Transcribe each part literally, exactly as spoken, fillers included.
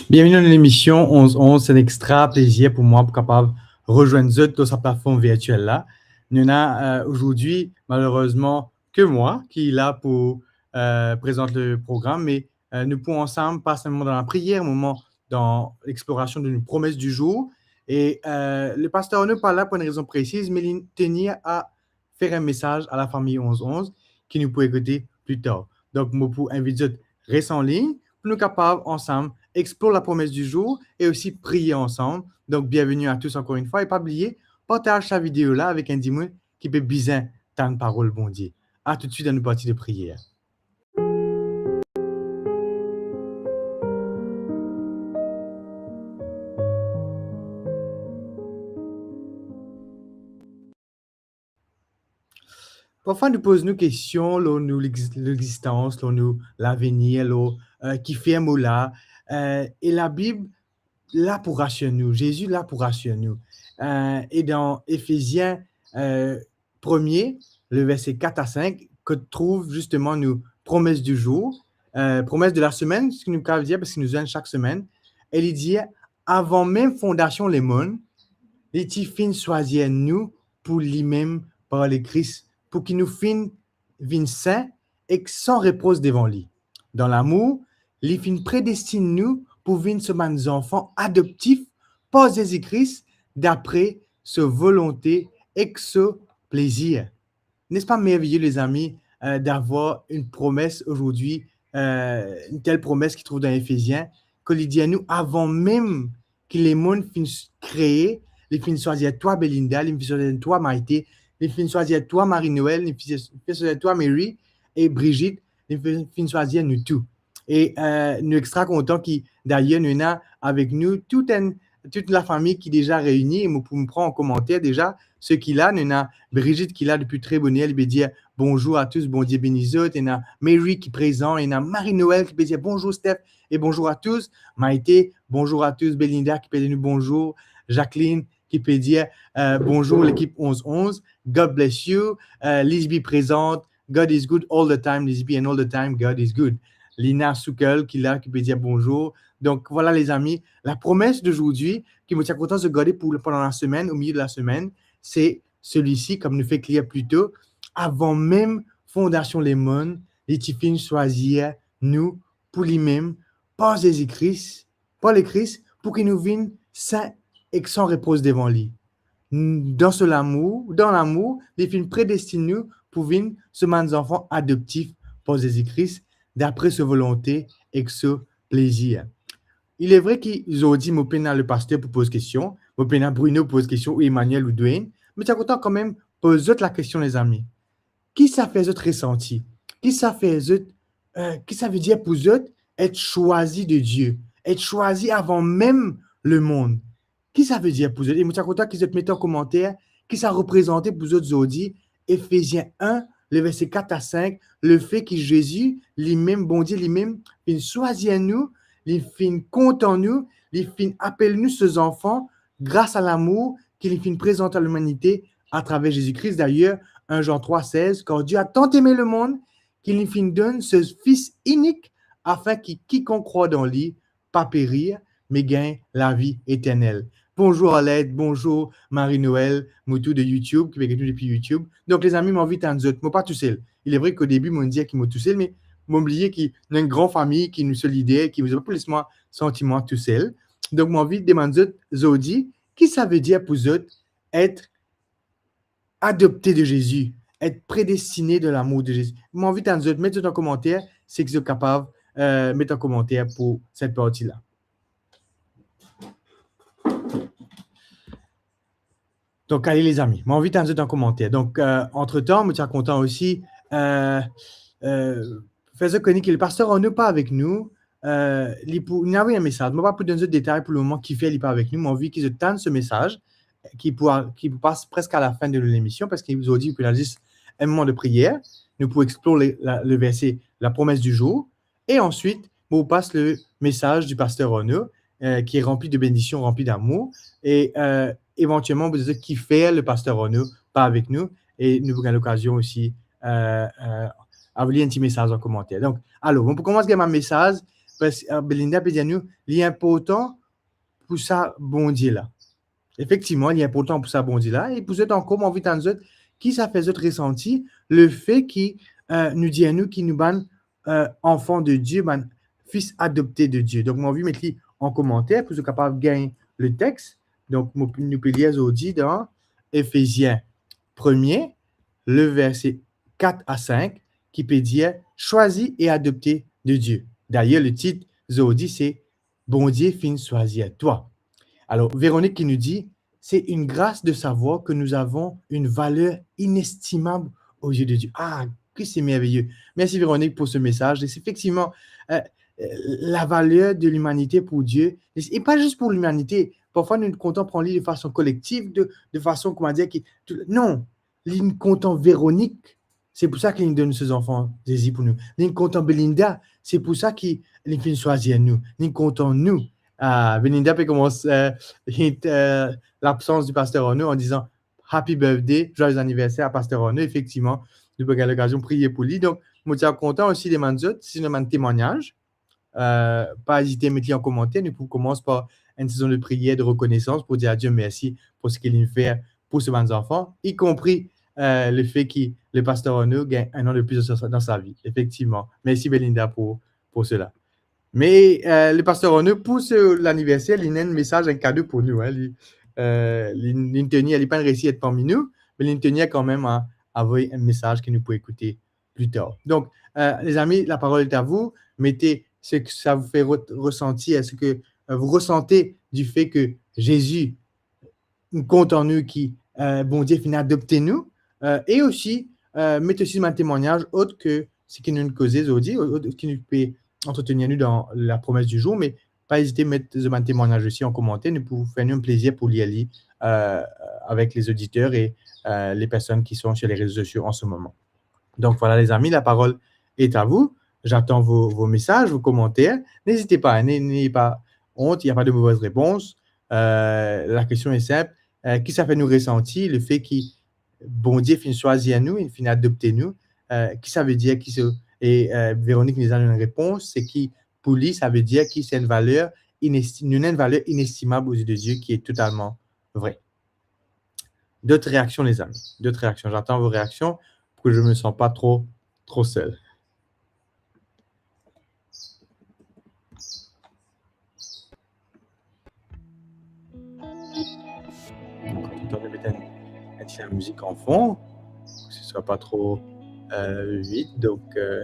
Bienveni dan lemision onz onz. Se enn extra plezir pou mwa pou kapav rezwenn zot lor sa platform virtiel la. Nou ena, euh, ozordi, malerezman, ke mwa ki la pou, euh, prezant le program, me, euh, nou pou ansam pas enn moman dan lapriyer, enn moman dan lexplorasion de nou promes di zour. E, euh, le paster Arnaud pa la pou enn rezon presiz, me li tenir a fer enn mesaz a lafami onz onz ki nou pou ekoute pli tar. Donk, mo pou invit zot res anlign pou nou kapav ansam explor lapromes di zour e osi priye ansam. Donk, bienveni a tous ankor enn fwa e pa bliye, partaz sa video la avek enn dimoun ki pe bizin tann parol Bondie. A toutswit dan nou parti de priyer. Parfwa nou poz nou kestion lor nou lex-, lexistans, lor nou lavenir, lor, euh, kifer mo la, euh, e Labib la pou rasir nou, Zezi la pou rasir nou. Euh, e dan Efezien, euh, premie, le verse kat a sink, kot trouv zisteman nou promes di zour, euh, promes de lasemenn, seki nou kav dir, parski nou zwenn sak semenn, e li dir, avan mem fondasion lemonn, li ti finn swazir nou pou limem par Lekris, pou ki nou finn vinn sin ek san repros devan li. Dan lamour, li finn predestinn nou pou vinn so bann zanfan adoptif par Zezi Kris, dapre so volonte ek so plezir. N'est-ce pas merveilleux, les amis, euh, d'avoir une promesse aujourd'hui, euh, une telle promesse ki trouv dan Efezien, ki li dir nou, avan mem ki lemonn finn s-, kree, li finn swazir twa, Belinda, li finn swazir twa, Maïté, li finn swazir twa, Marie-Noël, li finn, finn swazir twa, Mary e Brigitte, li finn, finn swazir nou tou. E, euh, nou extra kontan ki, dayer, nou ena avek nou tou enn, tou lafami ki deza reini, e mo pou pran an komanter deza, seki la, nou ena Brigitte ki la depi tre boner, li pe dir, bonzour a tous, Bondie beni zot, ena Mary ki prezan, ena Marie-Noël ki pe dir, bonzour Steph, e bonzour a tous, Maïté, bonzour a tous, Belinda ki pe dir nou bonzour, Jacqueline ki pe dir, euh, bonzour lekip onz onz, God bless you, euh, Lisby prezan, God is good all the time, Lisby, and all the time, God is good. Lina Soukel ki la, ki pe dir bonzour. Donk, vwala, lezami, lapromes dozordi, ki mo ti a kontan zot gade pou, pandan lasemenn, omilie de lasemenn, se selisi, kom nou fer kler pli to, avan mem fondasion lemonn, li ti finn swazir nou pou limem, par Zezi Kris, par Lekris, pou ki nou vinn sin ek san repros devan li. N-, dan so lamour, dan lamour, li finn predestinn nou pou vinn so bann zanfan adoptif par Zezi Kris, dapre so volonte ek so plezir. Il est vrai ki zordi mo pena le paster pou poz kestion, mo pena Bruno pou poz kestion, ou Emmanuel, ou Dwayne, me ti a kontan kanmem poz zot lakestion, lezami. Ki sa fer zot resanti? Ki sa fer zot, euh, ki sa ve dir pou zot et swazi de Die, et swazi avan mem lemonn? Ki sa ve dir pou zot? E mo ti a kontan ki zot met an komanter ki sa reprezante pou zot zordi, Efezien enn, le verse kat a sink, lefe ki Zezi, limem, Bondie limem, finn swazir nou, li finn kontan nou, li finn apel nou so zanfan, gras a lamour ki li finn prezant a limanite atraver Zezi Kris. Dayer, enn Zan trwa sez, car Dieu a tant aimé le monde ki li finn donn so Fis inik, afin ki kikonk krwar dan li pa perir, me gagn lavi eternel. Bonzour Arlette, bonzour Marie-Noël, mo tou de YouTube, ki pe get nou depi YouTube. Donk, lezami, mo anvi tann zot, mo pa tousel. Il est vrai ki o debi, mo dir ki mo tousel, me mo bliye ki nou enn gran fami, ki nou solider, ki zot pa pou les mwa santi mwa tousel. Donk, mo anvi demann zot zordi, ki sa ve dir pou zot et adopte de Zezi, et predestine dan lamour de Zezi? Mo anvi tann zot, met zot an komanter, seki zot kapav, euh, met an komanter pou set parti la. Donk, ale, lezami, mo anvi tann zot an komanter. Donk, euh, antretan, mo ti a kontan osi, euh, euh, fer zot kone ki le paster Arnaud pa avek nou, euh, li pou, li avoy enn mesaz. Mo pa pou donn zot detay pou lemoman kifer li pa avek nou. Mo anvi ki zot tann se mesaz ki pou a-, ki pou pas preske a lafin de lemision, parski zordi, pou ena zis enn moman de priyer, nou pou explor le, la, le verse, lapromes di zour, e answit, mo pou pas le mesaz di paster Arnaud, euh, ki ranpli de benedision, ranpli damour, e, euh, evantielman, pou dir kifer le paster Arnaud pa avek nou, e nou pou gagn lokazion osi, euh, euh, avoy li enn ti mesaz an komanter. Donk, alor, mo pou koumans gagn bann mesaz, parski, euh, Belinda pe dir nou, li inportan pou sa Bondie la. Efektivman, li inportan pou sa Bondie la, e pou zot ankor, mo anvi tann zot, ki sa fer zot resanti, lefe ki, euh, nou dir nou ki nou bann, euh, enfant de Dieu, bann fis adopte de Dieu. Donk, mo anvi met li an komanter pou zot kapav gagn le text. Donk, mo, nou pe lir zordi dan Efezien premie, le verse kat a sink, ki pe dir, swazi e adopte de Dieu. Dayer, le tit zordi, se Bondie finn swazir twa. Alor, Véronique ki nou dir, c'est une grâce de savoir que nous avons une valeur inestimable aux yeux de Dieu. Ah, que c'est merveilleux. Merci Véronique pour ce message. Et c'est effectivement, euh, euh, la valeur de l'humanité pour Dieu. Et, et pas juste pour l'humanité. Parfwa, nou kontan pran li de fason kolektiv, de, de fason, kouma dir, ki, tou, non, li kontan Véronique, se pou sa ki li donn so zanfan Zezi pou nou. Li kontan Belinda, se pou sa ki li finn swazir nou. Li kontan nou. Ah, Belinda pe koumans, euh, hint, euh, labsans di paster Arnaud an dizan, "Happy birthday, joyeux anniversaire à Pasteur Arnaud." Efektivman, nou pou gagn lokazion priye pou li. Donk, mo ti a kontan osi demann zot, si nou ena bann temwagnaz, euh, pa ezite met li an komanter. Nou pou koumans par enn sezon de priyer de rekonesans pou dir a Die mersi pou seki li fer pou so bann zanfan, y compris, euh, lefe ki le paster Arnaud gagn enn an de plis dan sa, dan sa vi. Efektivman. Mersi Belinda pou, pou sela. Me, euh, le paster Arnaud, pou so laniverser, li ena enn mesaz, enn kado pou nou, hein. Li, euh, li, li tenir, li pa'nn resi et parmi nou, me li tenir kanmem a, a avoy enn mesaz ki nou pou ekoute pli tar. Donk, euh, lezami, la parole est à vous. Mettez ce que ça vous fait re-, ressentir, ce que, euh, vous ressentez du fait que Jésus kontan nou ki, euh, Bondie finn adopte nou, euh, e osi, euh, met osi bann temwagnaz ot ki seki nou koze zordi, ot ki nou pe antretenir nou dan la promesse du jour, me pa ezite met zot bann temwagnaz osi an komanter, nou pou fer nou plezir pou lir li, euh, avek les auditeurs et, euh, les personnes qui sont sur les réseaux sociaux en ce moment. Donc voilà, les amis, la parole est à vous. J'attends vos, vos messages, vos commentaires. N'hésitez pas, hein, n'ayez, n'ayez pas honte, il n'y a pas de mauvaise réponse. Euh, la question est simple. Euh, ki sa fer nou resanti lefe ki Bondie finn swazir nou, li finn adopte nou? Euh, ki sa ve dir ki se, e, euh, Véronique nous a donné une réponse, se ki pou li, sa ve dir ki se enn valer inesti-, nou ena enn valer inestimable aux yeux de Dieu qui est totalement vraie. D'autres réactions, les amis. D'autres réactions. J'attends vos réactions pour que je me sens pas trop, trop seul. Donc, on va mettre un, un petit musique en fond, pour que ce soit pas trop, euh, vide. Donc, euh,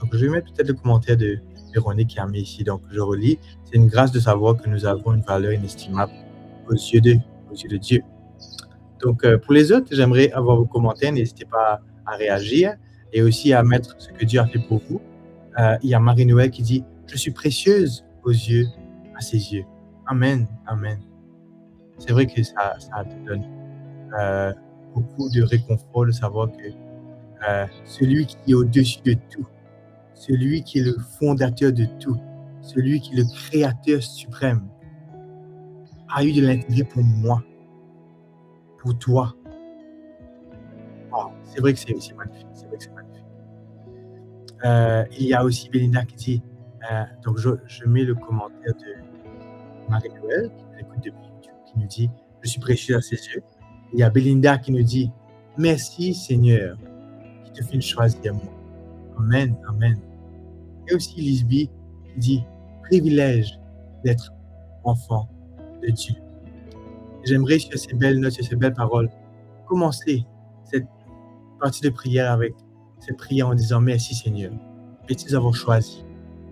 Donc, je vais mettre peut-être le commentaire de Véronique qui a mis ici. Donc, je relis. C'est une grâce de savoir que nous avons une valeur inestimable aux yeux de, aux yeux de Dieu. Donc, euh, pour les autres, j'aimerais avoir vos commentaires. N'hésitez pas à réagir et aussi à mettre ce que Dieu a fait pour vous. Euh, il y a Marie-Noël qui dit, je suis précieuse aux yeux, à ses yeux. Amen, amen. C'est vrai que ça, ça te donne, euh, beaucoup de réconfort de savoir que, euh, celui qui est au-dessus de tout, celui qui est le fondateur de tout, celui qui est le créateur suprême, a eu de l'intérêt pour moi, pour toi. Wow, c'est vrai que c'est, c'est magnifique, c'est vrai que c'est magnifique. Euh, il y a aussi Belinda qui dit, euh, donc je, je mets le commentaire de Marie-Noël, qui nous écoute depuis YouTube, qui nous dit, je suis précieux à ses yeux. Il y a Belinda qui nous dit, merci Seigneur, ki to finn swazir mwa. Amen, amen. Et aussi Lisby qui dit, privilège d'être enfant de Dieu. J'aimerais, sur ces belles notes, sur ces belles paroles, commencer cette partie de prière avec cette prière en disant, merci Seigneur, merci de nous avoir choisis.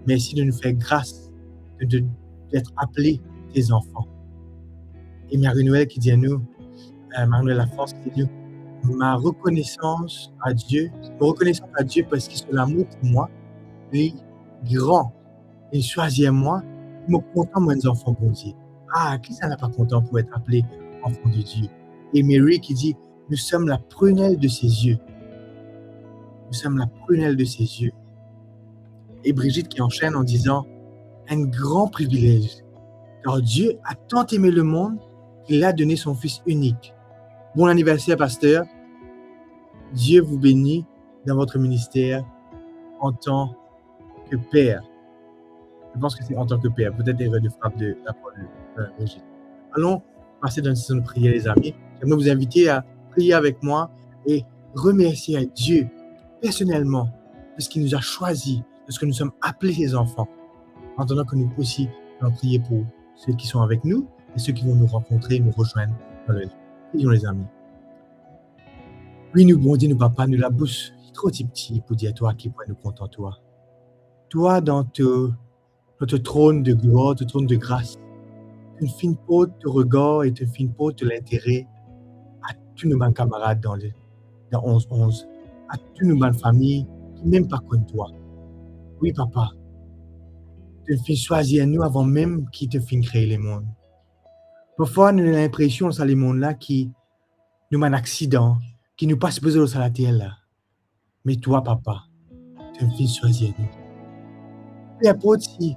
Merci de nous faire grâce de, de, d'être appelés tes enfants. E Marie-Noël ki dir nou, euh, Marie-Noël Lafrance ki dir nou, ma reconnaissance à Dieu, mon reconnaissance à Dieu parski son lamour pour moi, li gran, li swazir mwa, mo kontan mo enn zanfan Bondie. Ah, kisannla pa kontan pou et apele enfant de Dieu? E Mary ki dir, nous sommes la prunelle de ses yeux. Nous sommes la prunelle de ses yeux. Et Brigitte qui enchaîne en disant, un grand privilège, car Dieu a tant aimé le monde qu'il a donné son Fils unique. Bon anniversaire, pasteur. Dieu vous bénit dans votre ministère en tant que père. Je pense que c'est en tant que père. Peut-être erreur de frappe de la part de, euh, Brigitte. Allons passer dans une saison de prière, les amis. J'aimerais vous inviter à prier avec moi et remercier à Dieu personnellement de ce qu'il nous a choisis, de ce que nous sommes appelés ses enfants. En attendant que nous aussi allons prier pour ceux qui sont avec nous et ceux qui vont nous rencontrer, nous rejoindre dans le... Prions, les amis. Wi, nou Bondie, nou Papa, nou labous tro tipti pou dir twa ki pwin nou kontan twa. Twa, dan to, dan to tronn de glwar, to tronn de gras, to finn port to regar e to finn port to lintere a tou nou bann kamarad dan le, dan onz onz, a tou nou bann fami ki mem pa konn twa. Wi, Papa, to finn swazir nou avan mem ki to finn kree lemond. Parfwa, nou ena linpresion sa lemond la ki nou bann aksidan, ki nou pa sipoze lor sa later la. Me twa, Papa, to finn swazir nou. Pe inport si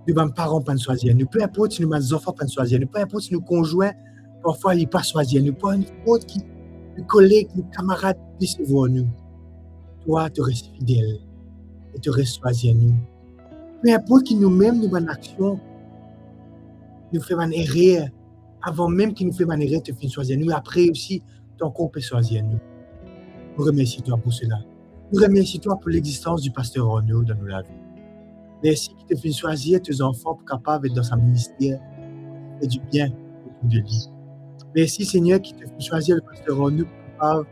nou bann paran pa'nn swazir nou, pe inport si nou bann zanfan pa'nn swazir nou, pe inport si nou konzwin parfwa li pa swazir nou, pe inport ki nou koleg, nou kamarad desevwar nou, twa to res fidel e to res swazir nou. Pe inport ki nou mem, nou bann aksion, nou fer bann erer, avan mem ki nou fer bann erer, to finn swazir nou, apre osi, to ankor pe swazir nou. Nou remersie twa pou sela. Nou remersie twa pou lexistans di Paster Arnaud dan nou lavi. Mersi ki to finn swazir to zanfan pou kapav et dan sa minister, fer dibien otour de li. Mersi, Segner, ki to finn swazir le Paster Arnaud pou kapav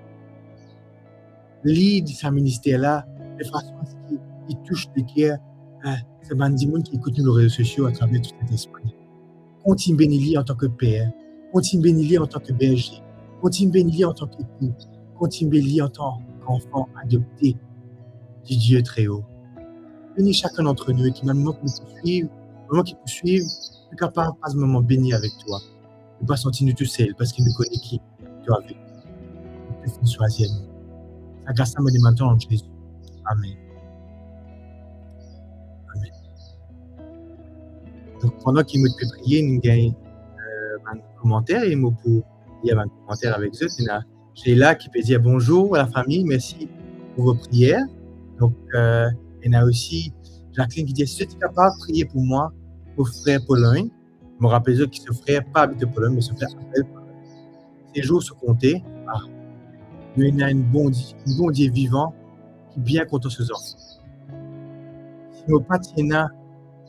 lead sa minister la, de fason aski li tous leker, eh, sa bann dimoun ki ekout nou lor rezo sosio atraver to Sintespri. Kontign beni li antan ki per, kontign beni li antan ki berze, kontign beni li antan ki epou, kontign beni li antan ki zanfan adopte di Die Tre O. Beni sakenn dantre nou e ki bann moman ki pou swiv, moman ki pou swiv, nou kapav pas moman beni avek twa. Nou pa santi nou tousel, parski nou kone ki to avek nou. To finn swazir nou. Sa gras la mo demann twa dan Zezi. Amen. Amen. Donk, pandan ki mo pe priye, nou gagn, eh, bann komanter e mo pou lir bann komanter avek zot. Ena Sheila ki pe dir, "Bonjour la famille, merci pour vos prières." Donk, eh, ena osi Jacqueline ki dir, "Si zot ti kapav priye pou mwa, mo frer Pologne." Mo rapel zot ki so frer pa abit Pologne, me so frer apel Pologne. Se zour so konte, ah, nou ena enn Bondie, enn Bondie vivan ki bien kontan so zanfan. Si mo pa ti ena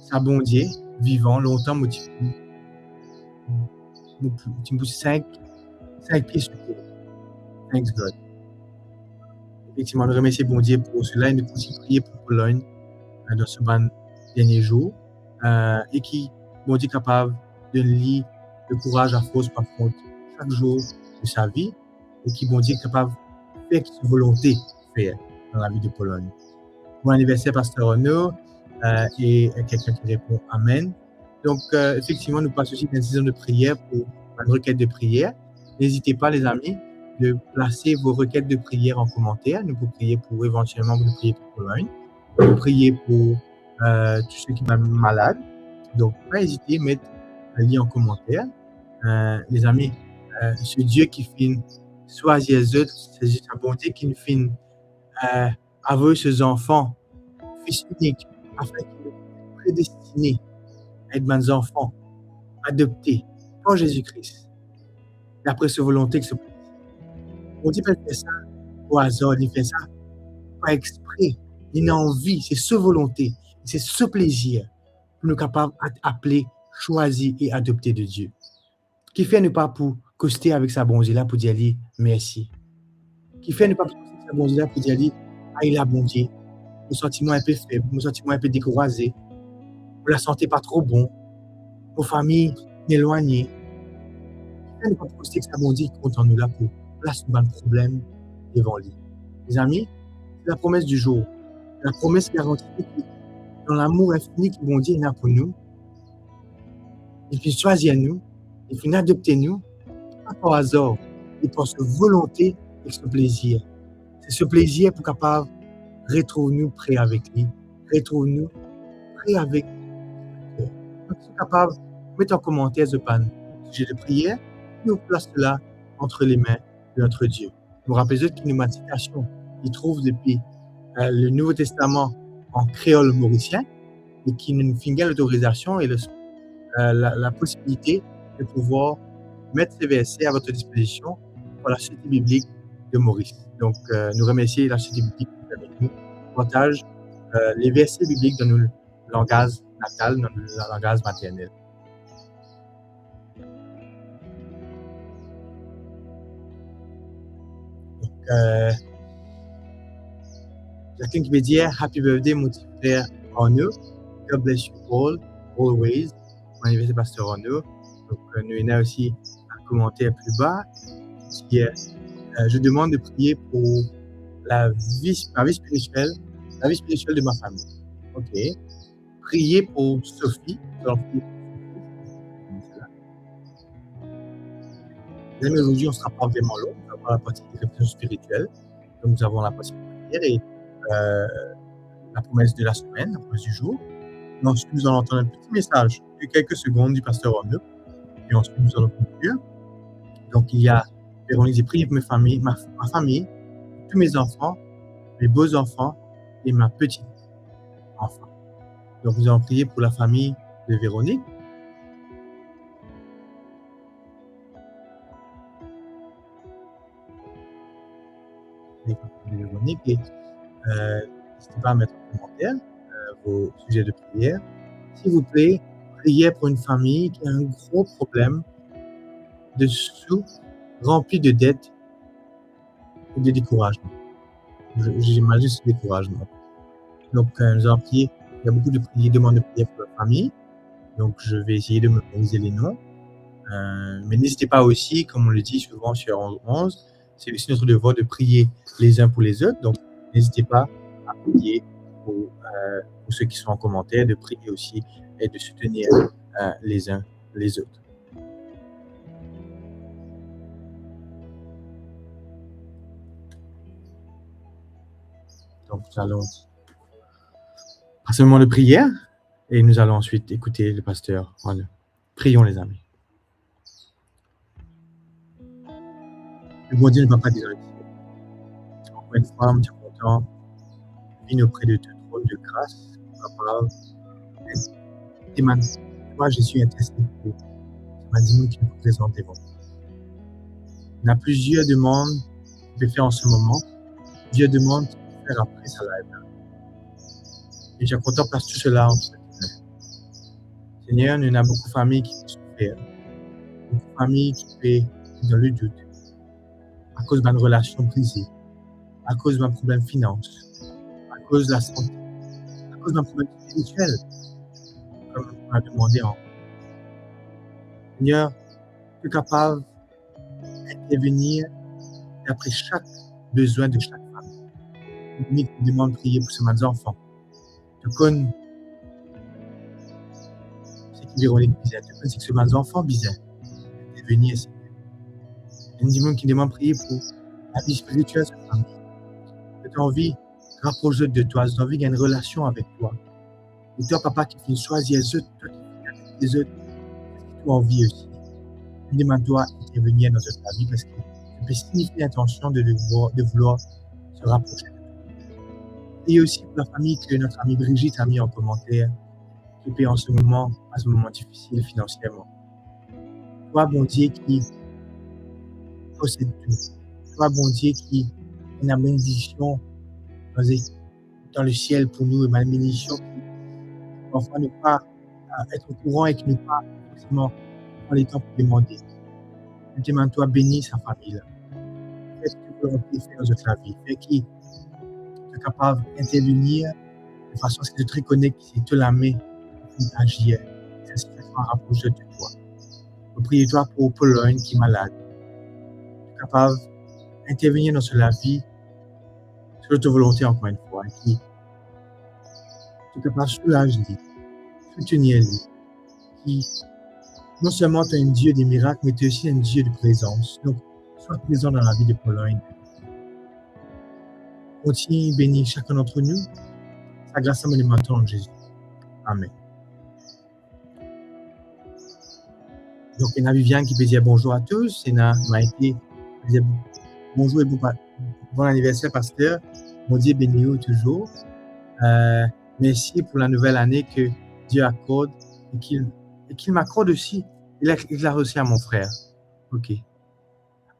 sa Bondie vivan, lontan mo ti, mo ti pou sink, sink pie sou ter. Thanks God. Efektivman, nou remersie Bondie pou sela e nou kontign priye pou Pologne, eh, dan so bann dernie zour, eh, e ki Bondie kapav donn li lekouraz, lafors pou afront sak zour de sa vi e ki Bondie kapav fer ki so volonte fer dan lavi de Pologne. Bon anniverser, Paster Arnaud, eh, e kikenn ki repon amen. Donk, eh, efektivman, nou pas osi dan enn sezon de priyer pou bann requêtes de prière. N'hésitez pas, les amis, de placer vos requêtes de prière en commentaire. Nou pou priye pou, evantielman, nou priye pou Pologne. Nou priye pou, eh, tou seki malad. Donk, pa ezite met li an komanter. Eh, les amis, eh, se Die ki finn swazir zot, se Bondie ki finn, eh, avoy so zanfan, Fis inik, afin ki nou predestine a et bann zanfan adopte par Zezi Kris, dapre so volonte ek so plezir. Bondie pa fer sa par azar, li fer sa par expre, li ena anvi, se so volonte, se so plezir pou nou kapav et apele, swazir e adopte de Die. Kifer nou pa pou koste avek sa Bondie la pou dir li mersi? Kifer nou pa pou koste avek sa Bondie la pou dir li, "Ay la, Bondie, mo santi mwa inpe feb, mo santi mwa inpe dekouraze, mo lasante pa tro bon, mo fami elwagne"? Kifer nou pa pou koste avek sa Bondie ki kontan nou la pou plas nou bann problem devan li? Lezami, se la promes di zour, la promes garanti ki dan lamour infini ki Bondie ena pou nou, li finn swazir nou, li finn adopte nou, pa par azar, me par so volonte ek so plezir. Se so plezir pou kapav retrouv nou pre avek li, retrouv nou pre avek Donk, si zot kapav met an komanter zot bann size de priyer, nou plas sela entre les mains de notre Dieu. Nou rapel zot ki nou bann sitasion, li trouv depi, euh, le Nouveau Testament an kreol morisien e ki nou finn gagn lotorizasion e le, euh, la, la posibilite de pouvwar met se verse a vot dispozision par la Société Biblique de Maurice. Donk, euh, nou remersie la Société Biblique de Maurice. Nou partaz, euh, le verse biblik dan nou langaz natal, dan nou langaz maternel. Donk, euh, Jacqueline ki pe dir, "Happy birthday, mon ti frer Arnaud. God bless you all, always." Bon aniverser, Pasteur Arnaud. Donk, euh, nou ena osi enn komanter pli ba ki dir, euh, "Je demande de prier pour la vie, ma vie spirituelle, la vie spirituelle de ma famille." Ok. Prier pour Sophie. Mes amis, aujourd'hui, on sera pas vraiment long. On va voir la partie de réflexion spirituelle. Donc, nous avons la partie prière et, euh, la promesse de la semaine, la promesse du jour. Et ensuite, nous allons entendre un petit message de quelques secondes du pasteur Arnaud. Et ensuite, nous allons conclure. Donc, il y a Véronique qui prie pour mes familles, ma, ma famille, tous mes enfants, mes beaux-enfants et ma petite enfant. Donc, nous allons prier pour la famille de Véronique. Véronique, et, euh, n'hésitez pas à mettre en commentaire, euh, vos sujets de prière. S'il vous plaît, priez pour une famille qui a un gros problème de sous, rempli de dettes et de découragement. Je, j'imagine ce découragement. Donc, euh, nous allons prier. Il y a beaucoup de prières, demandes de prière pour la famille. Donc, je vais essayer de mémoriser les noms. Euh, mais n'hésitez pas aussi, comme on le dit souvent sur onze onze, c'est aussi notre devoir de prier les uns pour les autres. Donc, n'hésitez pas à prier pour, euh, pour ceux qui sont en commentaire, de prier aussi et de soutenir, euh, les uns les autres. Donc, nous allons passer un moment de prière et nous allons ensuite écouter le pasteur Arnaud. Prions, les amis. Bondie, nou Papa ki dan lesiel, ankor enn fwa, nou ti kontan vinn opre de to tronn de gras, Papa, e demann twa, Zezi, intercéder pour sa bann dimoun ki nou prezant devan twa. Ena plizier demann ki pe fer an se moman, plizier demann ki pe fer apre sa live la. E nou ti kontan plas tou sela ant to lame. Segner, nou ena boukou fami ki pe soufer, boukou fami ki pe dan ledout, akoz bann relasion brize, akoz bann problem finans, akoz lasante, akoz bann problem spiritiel, kouma nou demande an. Segner, to kapav intervenir dapre sak bezwin de sak fami. Véronique demann priye pou so bann zanfan. To konn seki Véronique bizin, to konn seki so bann zanfan bizin. Intervenir, Segner. Ena dimoun ki demann priye pou lavi spiritiel so fami. Zot anvi rapros zot de twa, zot anvi gagn relasion avek twa. E twa, Papa, ki finn swazir zot, twa ki finn adopte zot, parski to anvi osi. Nou demann twa intervenir dan zot lavi, parski to pe signifie lintansion de, de vouloir, de vouloir se raprose de twa. E osi pou lafami ke notre amie Brigitte a mis en commentaire, ki pe an se moman pas moman difisil finansierman. Twa, Bondie, ki posed tou. Twa, Bondie, ki ena benedision dan, dan lesiel pou nou, e bann benedision ki parfwa nou pa, euh, et okouran e ki nou pa forseman pran letan pou demande. Nou demann twa beni sa fami la. Fer ki to volonte fer dan zot lavi. Fer ki to kapav intervenir de fason aski zot rekonet ki se to lame ki finn agir, e sa signifie rapros zot de twa. Nou priye twa pou Pologne ki malad. To kapav intervenir dan so lavi, selon to volonte ankor enn fwa, e ki to kapav soulaz li, soutenir li, ki non selman to enn Die de mirak, me to osi enn Die de prezans. Donk, swa prezan dan lavi de Pologne. Kontign beni sakenn d'antre nou. Sa gras la, mo demann twa dan Zezi. Amen. Donk, ena Viviane ki pe dir bonzour a tous, ena Maïté ki pe dir bonzour e bon pa-, bon aniverser, paster. Bondie beni ou touzour. Euh, mersi pou la nouvel ane ke Dieu accorde et qu'il, et qu'il m'accorde aussi. Il a, il a aussi à mon frère. Ok.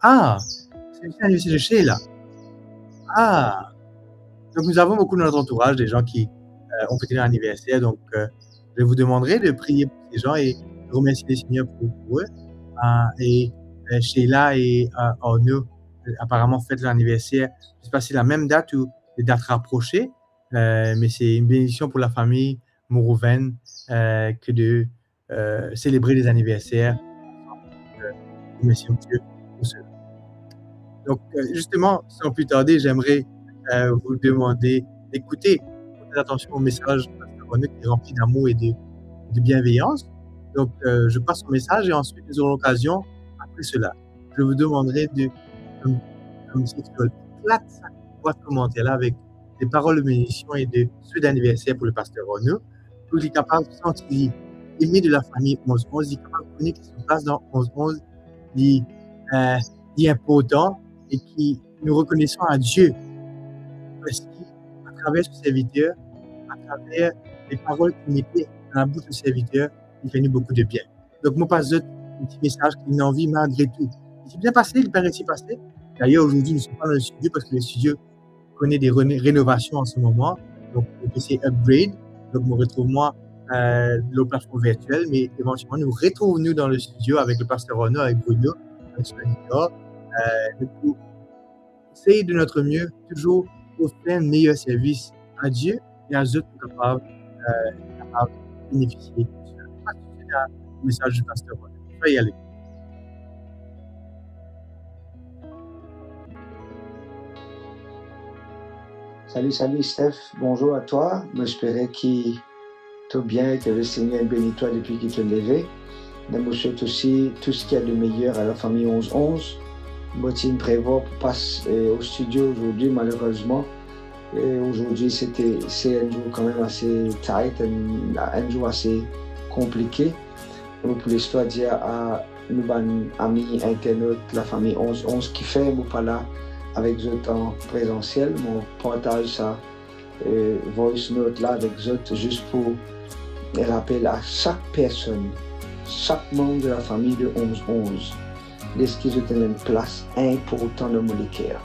Ah, c'est aussi l'anniversaire de Sheila. Ah, donc nous avons beaucoup dans notre entourage des gens qui, euh, ont fêté leur anniversaire. Donc, euh, je vous demanderai de prier pour ces gens et de remercier le Seigneur pour, pour eux. Euh, et, euh, Sheila et, euh, Arnaud, euh, apparemment fêtent leur anniversaire. Je sais pas si c'est la même date ou des dates rapprochées, euh, mais c'est une bénédiction pour la famille Mourouven, euh, que de euh, célébrer les anniversaires. Euh, remercions Dieu pour cela. Donc, euh, justement, sans plus tarder, j'aimerais, euh, vous demander d'écouter, porter attention au message de Pasteur Renaud qui est rempli d'amour et de, de bienveillance. Donc, euh, je passe son message et ensuite nous aurons l'occasion, après cela, je vous demanderai de, comme, comme si tu éclates sa boîte commentaire là avec des paroles de bénédiction et de souhaits d'anniversaire pour le pasteur Renaud, pou li kapav santi li eme de la fami onz onz, li kapav kone ki so plas dan onz onz, li, euh, li inportan e ki nou rekonesan a Die, parski atraver so serviter, atraver le parol ki mete dan labous so serviter, li fer nou boukou de bien. Donk, mo pas zot enn ti mesaz ki ena anvi malgre tou. Li ti bien pase, li pa resi pase. D'ailleurs, aujourd'hui, nous sommes pas dans le studio parce que le studio connaît des reno-, rénovations en ce moment. Donc, on peut essayer upgrade. Donc, on retrouve moi, euh, le plafond virtuel, mais éventuellement, nous retrouvons nous dans le studio avec le pasteur Renaud, avec Bruno, avec son éditeur. Euh, donc, essaye de notre mieux, toujours offrir un meilleur service à Dieu et à zot pou kapav, euh, kapav benefisie. Pas tout de suite à le message du pasteur Renaud. Soyez à l'écoute. Salut, salut Steph, bonjour à toi. Mo espere ki to bien, ke le Seigneur béni twa depi ki to leve. Me mo swet osi tou seki a de meyer a la fami onz onz. Mo ti prevwa pou pas, euh, o studio zordi, malerezman. E zordi, se te, se enn zour kanmem ase tight, enn, enn zour ase konplike. Me pou listwa dir a nou bann ami internot, la fami onz onz, kifer mo pa la avek zot an prezansiel, mo partaz sa, euh, voice note la avek zot, zis pou rapel a sak personn, sak manm de la fami de onz onz, deski zot ena enn plas inportan dan mo leker.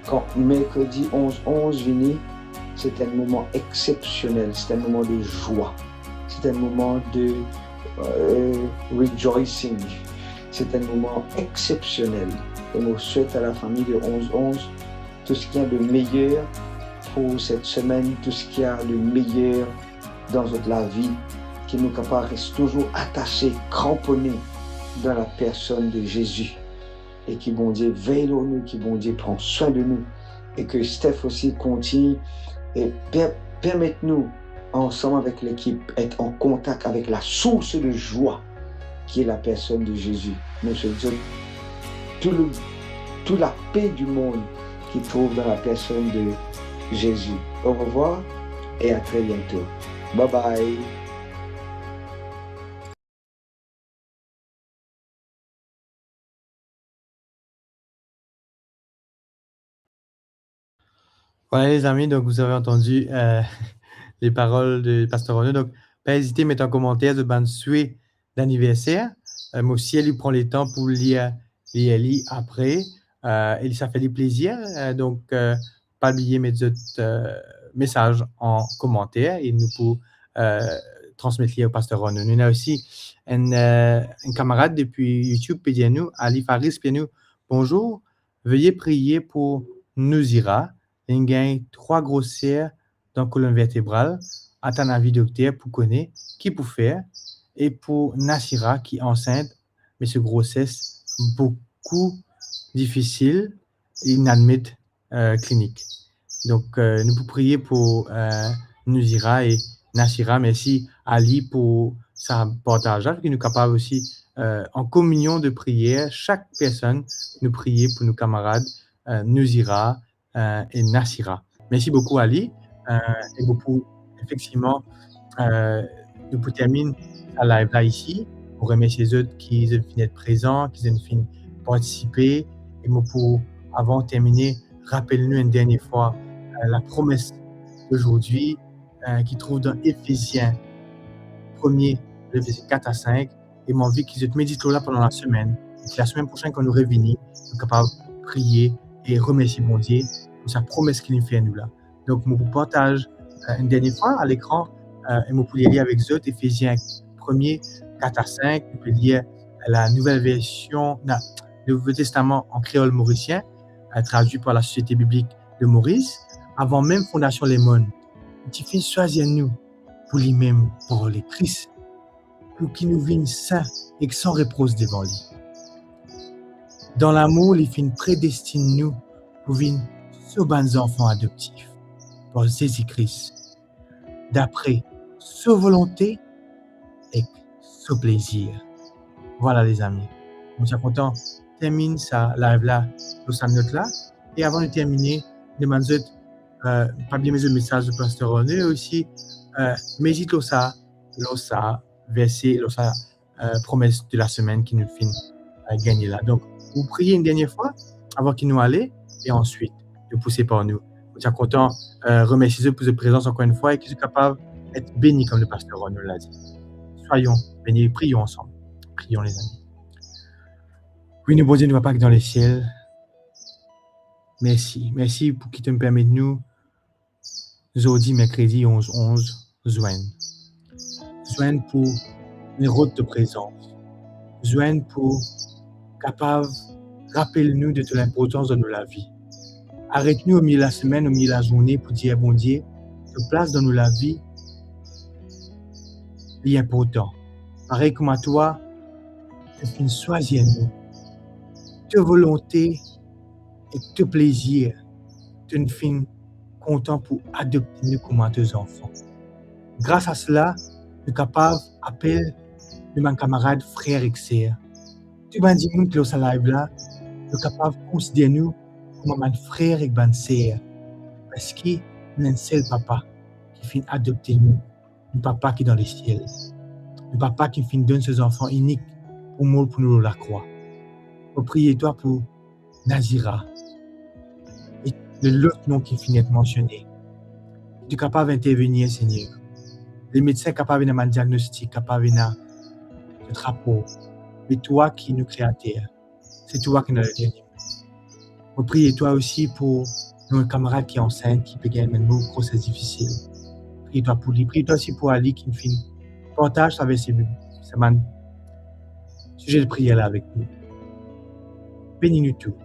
Kan merkredi onz onz vini, se enn moman exsepsionel, se enn moman de zwa, se enn moman de, euh, rejoicing, se enn moman exsepsionel. E mo swet a la fami de onz onz tou seki a de meyer pou set semenn, tou seki a de meyer dan zot lavi, ki nou kapav res touzour atase, kranpone dan la personn de Zezi, e ki Bondie vey lor nou, ki Bondie pran swin de nou, e ke Steph osi kontign e per-, permet nou, ansam avek lekip, et an kontak avek la source de joie qui est la personne de Jésus. Mo swet zot tou le, tou lape di mond ki trouv dan la personn de Zezi. Au revoir et à très bientôt. Bye bye. Voilà, les amis, donc vous avez entendu, euh, les paroles de Pasteur Renaud. Donc, pa ezite met an komanter zot bann swe d'aniverser. Euh, mo sir li pran letan pou lir, lir li apre. Euh, e li sa fer li plezir. Euh, donk, euh, pa bliye met zot, euh, mesaz an komanter e nou pou, euh, transmet li o Pasteur Renaud. Nou ena osi enn, euh, enn kamarad depi YouTube pe dir nou, Ali Faris pe dir nou, bonjour, veuillez prier pour Nouzira, linn gagn trwa groser dan kolonn vertebral, atann avi dokter pou kone ki pou fer, e pou Nasira ki ansint, me so groses boukou difisil, inn admet, euh, klinik. Donk, euh, nou pou priye pou, euh, Nouzira e Nasira. Mersi Ali pou sa partaz la, ki nou kapav osi, euh, an kominion de priyer, sak personn, nou priye pou nou kamarad, euh, Nouzira, euh, e Nasira. Mersi boukou, Ali. Euh, e nou pou, efektivman, euh, nou pou terminn sa live la isi. Mo remersie zot ki zot finn et prezan, ki zot finn partisipe, e mo pou, avan termine, rapel nou enn dernie fwa, eh, lapromes dozordi, eh, ki trouv dan Efezien premie, verse kat a sink, e mo anvi ki zot medit lor la pandan lasemenn, e ki lasemenn prosenn, kan nou revini, nou kapav priye e remersie Bondie pou sa promes ki li fer nou la. Donk, mo pou partaz, eh, enn dernie fwa a lekran, eh, e mo pou lir li avek zot, Efezien premie, kat a sink, nou pe lir la Nouvelle Version, na, Nouveau Testament en créole mauricien, eh, tradui par la Société Biblique de Maurice. Avan mem fondasion lemonn, li ti finn swazir nou pou limem par Lekris, pou ki nou vinn sin ek san repros devan li. Dan lamour, li finn predestinn nou pou vinn so bann zanfan adoptif par Zezi Kris, dapre so volonte ek so plezir. Vwala, lezami, mo ti a kontan terminn sa live la lor sa not la. E avan nou termine, demann zot, eh, pa bliye met zot mesaz lor Pasteur Arnaud, e osi, eh, medit lor sa, lor sa verse, lor sa, eh, promes de lasemenn ki nou finn, eh, gagne la. Donk, nou priye enn dernie fwa avan ki nou ale, e answit nou pou separ nou. Mo ti a kontan, eh, remersie zot pou zot prezans ankor enn fwa e ki zot kapav et beni, kouma Pasteur Arnaud la dir. Soyons bénis, prions ensemble. Prions, lezami. Wi, nou Bondie, nou Papa ki dan lesiel, mersi. Mersi pou ki to permet nou zordi merkredi onz onz, zwenn. Zwenn pou rod to prezans. Zwenn pou kapav rapel nou de to linportans dan nou lavi. Aret nou omilie lasemenn, omilie lazourne pou dir, Bondie, to plas dan nou lavi, li inportan. Parey kouma twa, to finn swazir nou. To volonte ek to plezir, to finn kontan pou adopte nou kouma to zanfan. Gras a sela, nou kapav apel nou bann kamarad frer ek ser. Tou bann dimoun ki lor sa live la, nou kapav konsider nou kouma bann frer ek bann ser, parski nou ena enn sel Papa ki finn adopte nou, nou Papa ki dan lesiel, nou Papa ki finn donn so zanfan inik pou mor pou nou lor lakrwa. Mo priye twa pou Nazira, e lelot nom ki finn et mansione, ki to kapav intervenir, Segner. Lemedsin kapav ena bann diagnostik, kapav ena zot rapor, me twa ki nou Kreater, se twa ki ena dernie mo. Mo priye twa osi pou nou kamarad ki ansint, ki pe gagn enn mo groses difisil. Priye twa pou li, priye twa osi pou Ali ki finn partaz avek se, se bann size de priyer la avek nou. Beni nou tou,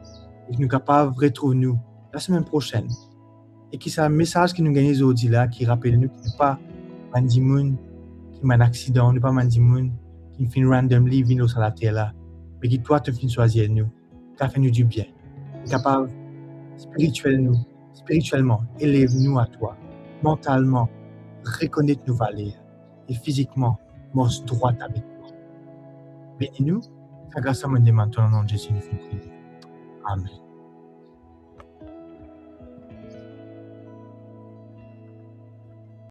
e ki nou kapav retrouv nou lasemenn prosenn, e ki sa mesaz ki nou gagne zordi la, ki rapel nou ki nou pa bann dimoun ki bann aksidan, nou pa bann dimoun ki finn randomly vinn lor sa later la, me ki twa to finn swazir nou, ki kapav fer nou dibien, ki kapav spiritiel nou, spiritielman elev nou a twa, mantalman rekonet nou valer, e fizikman mars drwat avek twa. Beni nou, sa gras la mo demann twa dan nom Zezi nou finn priye. Amen.